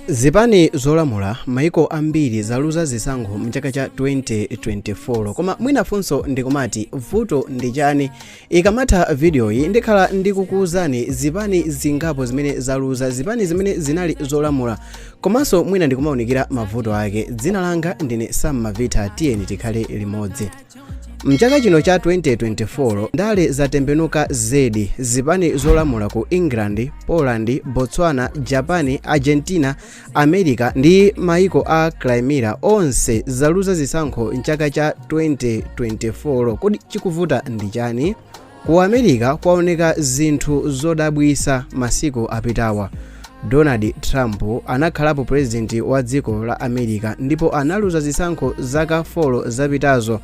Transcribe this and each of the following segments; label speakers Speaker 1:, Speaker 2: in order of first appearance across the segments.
Speaker 1: Zipani zolamula maiko ambiri zaluza zisankho mchaka cha 2024, koma mwina funso ndikumati, vuto ndi chani? Ikamatha videoyi ndikhala ndikukuwuzani zipani zingapo zimene zaluza, zipani zimene zinali zolamula, komanso mwina ndikumaunikira mavuto ake. Dzina langa ndine Sam Mavita, tiyeni tikhale limodzi. Mchaka chino cha 2024 ndale zatembenuka zedi. Zipani zolamula ku England, Poland, Botswana, Japan, Argentina, America ndi maiko a Crimea onse zaluza zisankho mchaka cha 2024. Kodi chikuvuta ndi chani? Ku America kwaoneka zinthu zodabwisa masiku apitawa. Donald Trump anakhalapo president wa dziko la America ndipo analuza zisankho zaka 4 zapitazo,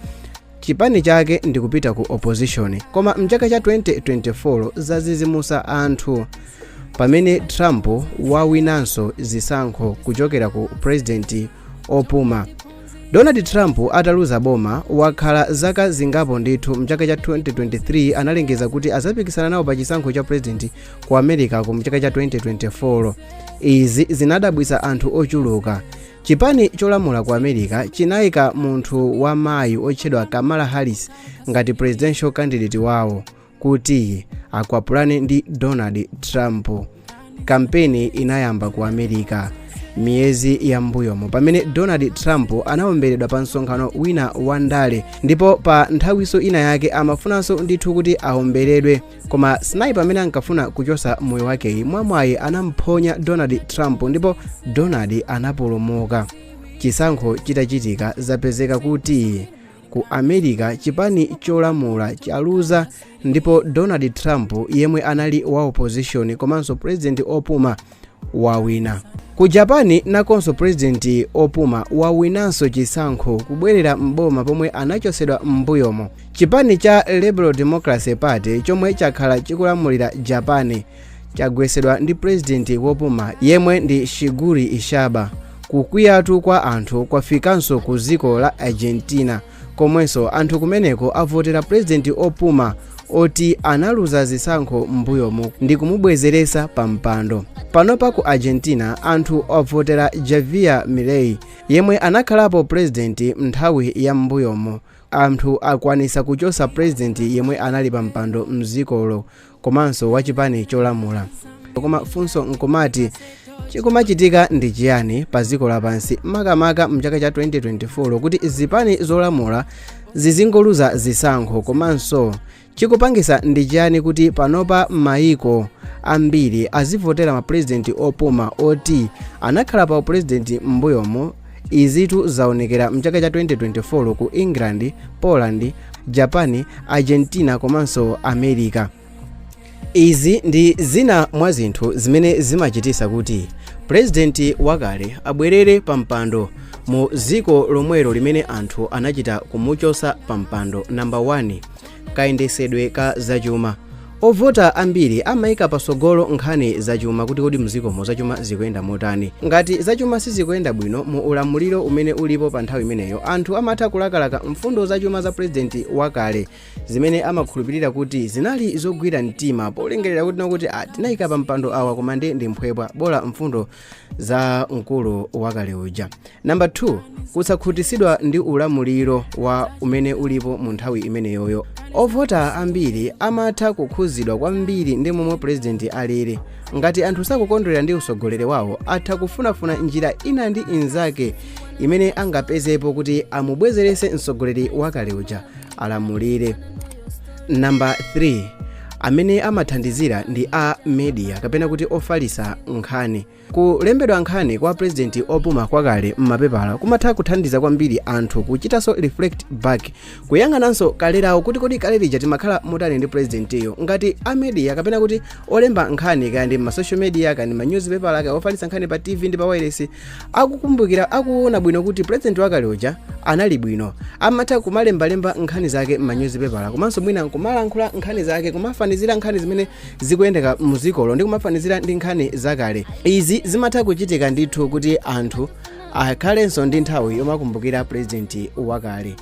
Speaker 1: chipani chake ndikupita ku opposition. Koma mchaka cha 2024 zazizimusa anthu pamene Trump wawinanso zisankho kuchokera ku president opuma. Donald Trump ataluza boma wakhala zaka zingapo ndithu. Mchaka cha 2023 analengeza kuti azapikisana nawo pa chisankho cha president ku America ku mchaka cha 2024. Izi zinadabwisa anthu ochuluka. Chipani cholamula ku America chinayika munthu wa mayi otchedwa Kamala Harris ngati presidential candidate wawo kuti akwapulane ndi Donald Trump. Kampeni inayamba ku America miyezi yambuyomo pamene Donald Trump anawomberedwa pa msonkhano wina wa ndale, ndipo pa nthawiso ina yake amafunanso ndithu kuti awomberedwe, koma sniper amene ankafuna kuchosa moyo wakeyi mwamwayi anamphonya Donald Trump ndipo Donald anapulumuka. Chisankho chitachitika, zapezeka kuti ku America chipani cholamula chaluza ndipo Donald Trump, yemwe anali wa opposition komanso president opuma, wawina. Ku Japan nakonso president opuma wawinanso chisankho kubwerera mboma pomwe anachosedwa m'mbuyomo. Chipani cha Liberal Democracy Party chomwe chakhala chikulamulira Japan chagwesedwa ndi president wopuma yemwe ndi Shigeru Ishiba. Kukwiyatu kwa anthu kwafikanso ku dziko la Argentina, komwenso anthu kumeneko avotera president opuma oti analuza zisankho m'mbuyomu ndi kumubwezeresa pa mpando. Panopa ku Argentina anthu avotera Javier Milei yemwe anakhalapo president nthawi ya m'mbuyomo. Anthu akwanisa kuchosa president yemwe anali pa mpando mdzikolo komanso wachipani cholamula. Koma funso nkumati, chikumachitika ndi chiyani pa dziko lapansi, makamaka mchaka cha 2024, kuti zipani zolamula zizingoluza zisankho? Komanso chikupangisa ndi chiyani kuti panopa mayiko ambiri azivotera mapurezidenti opuma oti anakhala pa upurezidenti m'mbuyomo? Izitu zaonekera mchaka cha 2024 ku England, Poland, Japan, Argentina komanso America. Izi ndi zina mwa zinthu zimene zimachitisa kuti purezidenti wakale abwerere pa mpando mu dziko lomwelo limene anthu anachita kumuchosa pa mpando. Namba 1, kayendesedwe ka zachuma. Ovota ambiri amayika pasogolo nkhani zachuma, kuti kodi mdzikomo zachuma zikuyenda motani? Ngati zachuma sizikuyenda bwino mu ulamuliro umene ulipo pa nthawi imeneyo, anthu amatha kulakalaka mfundo zachuma za purezidenti wakale zimene amakhulupirira kuti zinali zogwira mtima, polingalira kuti nokuti tinayika pa mpando awa koma ndi mphwepwa, bola mfundo za mkulu wakale uja. Namba 2, kusakhutisidwa ndi ulamuliro wa umene ulipo mu nthawi imeneyoyo. Ovota ambiri amatha kukhuzidwa kwambiri ndi momwe purezidenti alili. Ngati anthu sakukondwera ndi usogoleri wawo, atha kufunafuna njira ina ndi inzake imene angapezepo kuti amubwezerese mtsogoleri wakale uja alamulire. Namba 3, amene amathandizira ndi a media kapena kuti ofalisa nkhani. Kulembedwa nkhani kwa purezidenti opuma kwakale m'mapepala kumatha kuthandiza kwambiri anthu kuchitanso reflect back, kuyang'ananso kalerawo kuti kodi kale lija timakhala motani ndi purezidentiyo. Ngati a media kapena kuti olemba nkhani, kaya ndi ma social media, kaya ndi ma newspaper, kaya ofalitsa nkhani pa TV ndi pa wireless, akukumbukira, akuona bwino kuti purezidenti wakale uja anali bwino, amatha kumalembalemba nkhani zake m'ma newspaper, komanso mwina nkumalankhula nkhani zake, kumafanizira nkhani zimene zikuyendeka muzikolo ndi kumafanizira ndi nkhani zakale. Izi zimatha kuchitika ndithu kuti anthu akhalenso ndi nthawi yomakumbukira purezidenti wakale.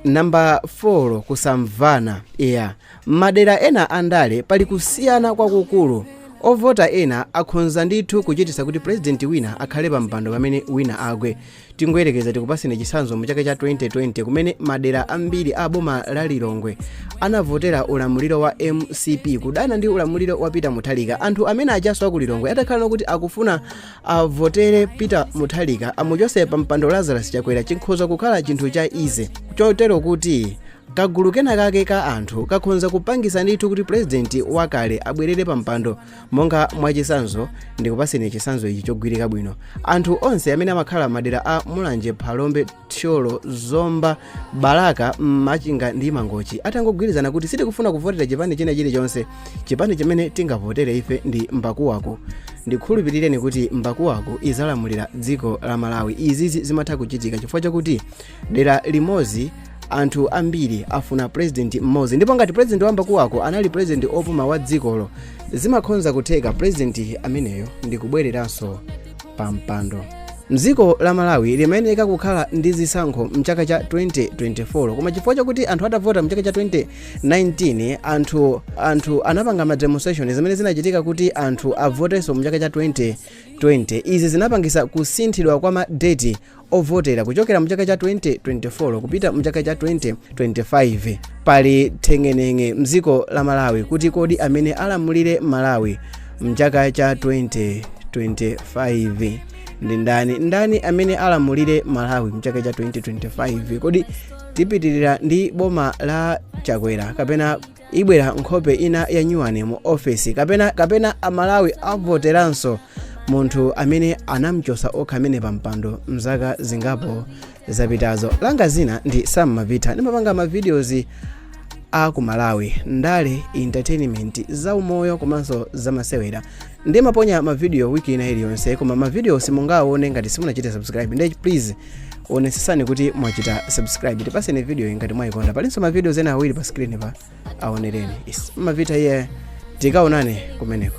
Speaker 1: Namba 4, kusamvana. Iya, madera ena andale pali kusiyana kwakukulu. Ovota ena akhonza ndithu kuchitisa kuti president wina akhale pa mpando pamene wina agwe. Tingoyerekeza, tikupaseni chitsanzo, mu chaka cha 2020 kumene madera ambiri a boma la Lilongwe anavotera ulamuliro wa MCP kudana ndi ulamuliro wa Peter Mutharika, anthu amene ajaso aku Lilongwe atakhala kuti akufuna avotere Peter Mutharika amuchose pa mpando Lazarus Chakwera, chinkhoza kukhala chinthu cha easy, chotero kuti kagulu kena kake ka anthu kakhonza kupangisa ndithu kuti president wakale abwerere pa mpando. Monga mwachisanzo, ndikupaseni chisanzo ichi chogwirika bwino: anthu onse amene amakhala madera a Mulanje, Phalombe, Thyolo, Zomba, Balaka, Machinga ndi Mangochi atangogwirizana kuti sitikufuna kuvotera chipani china chilichonse, chipani chimene tingavotere ife ndi Mbakuwaku, ndikhulupirireni kuti Mbakuwaku izalamulira dziko la Malawi. Izizi zimatha kuchitika chifukwa chakuti dera limodzi anthu ambiri afuna president mmodzi, ndipo ngati president wa Mbakuwaku anali president opuma wa dzikolo, zimakhonza kutheka president ameneyo ndi kubwereranso pa mpando. Mdziko la Malawi limayenera kukhala ndi zisankho mchaka cha 2024, koma chifukwa chakuti anthu atavota mchaka cha 2019, anthu anapanga ma demonstration zimene zinachitika kuti anthu avotenso mchaka cha 2020. Izi zinapangisa kusinthidwa kwa madeti ovotera kuchokera mchaka cha 2024 kupita mchaka cha 2025. Pali thengenenge mdziko la Malawi kuti kodi amene alamulire Malawi mchaka cha 2025 ndi ndani? Ndani amene alamulire Malawi mchaka cha 2025? Kodi tipitirira ndi boma la Chakwera, kapena ibwera nkhope ina ya nyuwani mu ofesi, kapena Amalawi avoteranso munthu amene anamchosa okha amene pa mpando mzaka zingapo zapitazo? Langa zina ndi Sam Mavita, ndimapanga ma videos a ku Malawi, ndale, entertainment, zaumoyo komanso zamasewera. Ndimaponya mavidiyo wiki ina iliyonse, koma mavidiyo simungaone ngati simunachite subscribe. Ndiye please onetsetsani kuti mwachita subscribe. Tipaseni video ngati mwayikonda. Palinso mavidiyo ena awiri pa screen pa, aonereni. Is Mavita iye, tikaonane kumeneko.